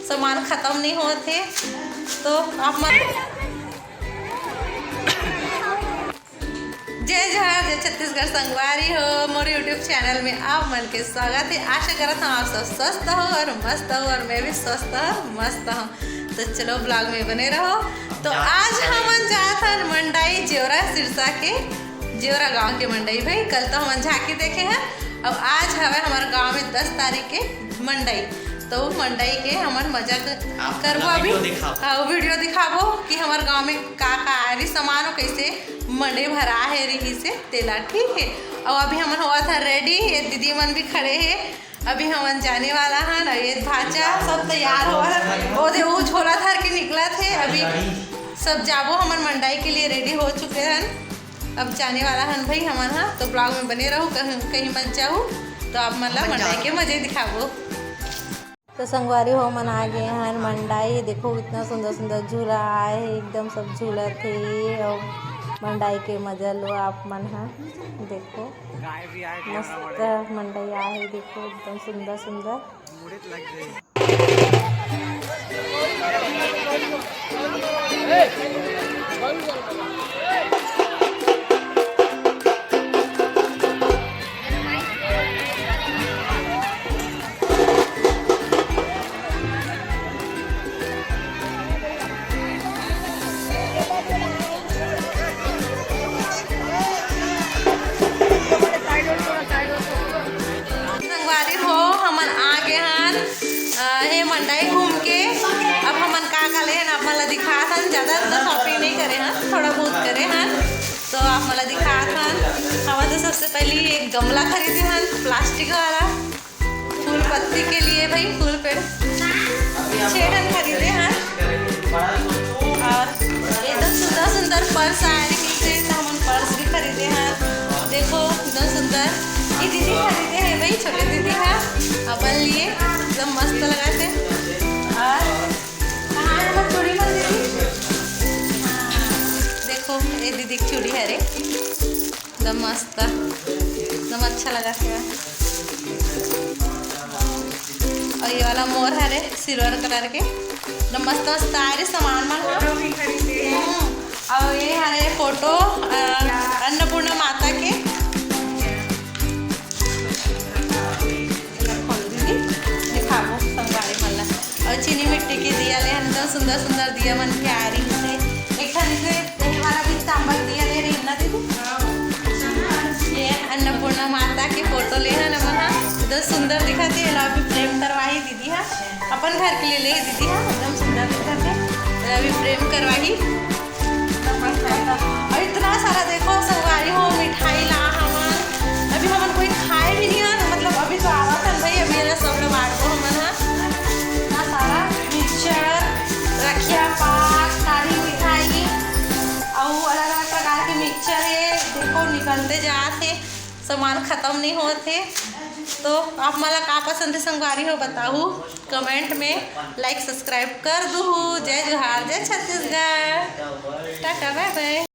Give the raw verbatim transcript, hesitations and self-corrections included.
सामान खत्म नहीं होत हे, तो आप मन जय जोहार, जय छत्तीसगढ़ संगवारी हो, मोर YouTube चैनल में आप मन के स्वागत है। आशा करत हूँ आप सब स्वस्थ हो और मस्त हो और मैं भी स्वस्थ और मस्त हूँ। तो चलो vlog में बने रहो। तो आज हमन जात हन मंडई जेवरा सिरसा के, जेवरा गांव के मंडई भाई। कल तो हमन झांकी देखे हैं, अब आज हवे हमारे गांव में दस तारीख के मंडई। तो मंडई के हमन मजा क-, आप करबो पूरा अभी। वीडियो दिखाओ। हाँ, वो वीडियो दिखाबो कि हमारे गांव में का का आरी सामान हो, कैसे मंडई भरा है रही से तेला, ठीक है। और अभी हमन होवत है ready, ये दीदी मन भी खड़े हैं। अभी हमन जाने वाला हन, और ये भांचा सब तैयार होवत है। वो दे, वो झोला धर के निकलत है। अभी सब जाबो, हमन मंडई के लिए ready हो चुके हन। अब जाने वाला हन भाई हमन हा, तो vlog में बने रहो, कहीं, कहीं मत जाओ, तो आप मन ला मंडई के मजे दिखाबो। तो संगवारी हो, मन आ गए हन मंडई। देखो, इतना सुंदर सुंदर झूला आए है, एकदम सब झूलत हे। और मंडई के मजा लो आप मन हा, देखो, मस्त मंडई आए है, देखो, एकदम सुंदर सुंदर। संगवारी हो, हमन आ गे हन, अ, हे मंडई घूम के। अब हमन का का ले हन, आप मन ला दिखात हन। ज्यादा उतना shopping नहीं करे हन, थोड़ा बहुत करे हन, तो आप मन ला दिखात हन। हमन तो सबसे पहली एक गमला खरीदे हन, plastic वाला, फूल पत्ती के लिए भाई, फूल पेड़ छह ठन खरीदे हन। और एकदम सुंदर सुंदर purse आए रहिस हे, तो हमन purse भी खरीदे हन। देखो, एकदम सुंदर, ये दीदी खरीदे हे भाई, छोटे दीदी हा, अपन लिए एकदम मस्त लगथे। और कहाँ है वो चूड़ी मन दीदी? देखो, ये दीदी के चूड़ी हरे। एकदम मस्त, एकदम अच्छा लगथे। और ये वाला मोर हरे silver colour के, एकदम मस्त मस्त आए रे सामान मन ह। फोटो भी खरीदे। हम्म, और ये हरे फोटो, अ, अन्नपूर्णा माता के। खोल दीदी, दिखाबो संगवारी मन ला। और चीनी मिट्टी के दिया ले हन, एकदम सुंदर सुंदर दिया मन के आए रहिस हे। एक ठन से ये वाला भी तांबा के दिया ले रहिन ना दीदी। ये अन्नपूर्णा माता के फोटो ले हन हमन हा, एकदम सुंदर दिखथे। एला अभी frame करवाही दीदी हा, अपन घर के लिए ले दीदी हा, एकदम सुंदर दिखथे। एला अभी frame करवाही। और इतना सारा देखो संगवारी हो, मिठाई ला हमन, अभी हमन कोई खाए भी नहीं हन, मतलब अभी तो आवत हन भाई, अभी एला सब ला बांटबो हमन हा। इतना सारा mixture, रखिया पाक, सारी मिठाई, अउ अलग-अलग प्रकार के mixture हे। देखो निकलते जात हे, सामान खत्म नहीं होत हे। तो आप मन ला का पसंद हे संगवारी हो, बताहू comment में, like subscribe कर दूहू। जय जोहार, जय छत्तीसगढ़, टाटा bye bye।